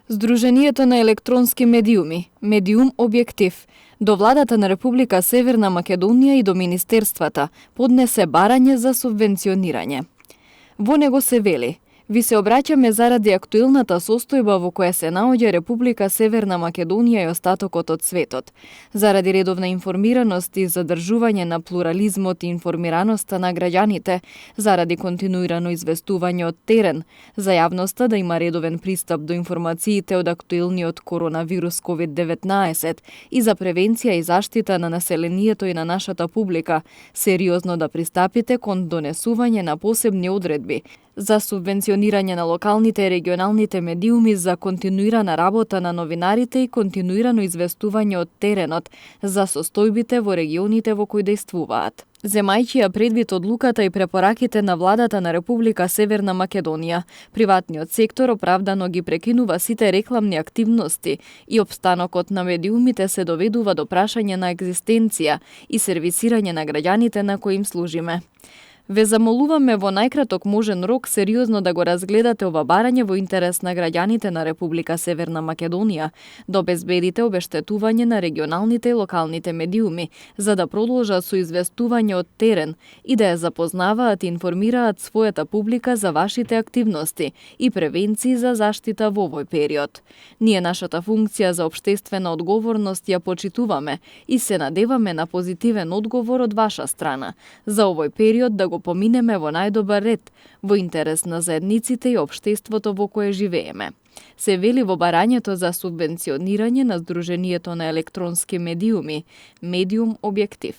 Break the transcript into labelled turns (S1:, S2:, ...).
S1: Сдруженијето на електронски медиуми, Медиум Објектив, до владата на Република Северна Македонија и до министерствата поднесе барање за субвенционирање. Во него се вели: ви се обраќаме заради актуелната состојба во која се наоѓа Република Северна Македонија и остатокот од светот, заради редовна информираност и задржување на плурализмот и информираноста на граѓаните, заради континуирано известување од терен, за јавноста да има редовен пристап до информациите од актуелниот коронавирус COVID-19 и за превенција и заштита на населението и на нашата публика, сериозно да пристапите кон донесување на посебни одредби за субвенционирање на локалните и регионалните медиуми, за континуирана работа на новинарите и континуирано известување од теренот за состојбите во регионите во кои действуваат. Земајќи ја предвид одлуката и препораките на владата на Република Северна Македонија, приватниот сектор оправдано ги прекинува сите рекламни активности и опстанокот на медиумите се доведува до прашање на екзистенција и сервисирање на граѓаните на кои им служиме. Ве замолуваме во најкраток можен рок сериозно да го разгледате ова барање во интерес на граѓаните на Република Северна Македонија, да обезбедите обештетување на регионалните и локалните медиуми, за да продолжат со известување од терен и да ја запознаваат и информираат својата публика за вашите активности и превенции за заштита во овој период. Ние нашата функција за општествена одговорност ја почитуваме и се надеваме на позитивен одговор од ваша страна за овој период да го поминеме во најдобар ред, во интерес на заедниците и општеството во кое живееме. Се вели во барањето за субвенционирање на Сдруженијето на електронски медиуми, Медиум Објектив.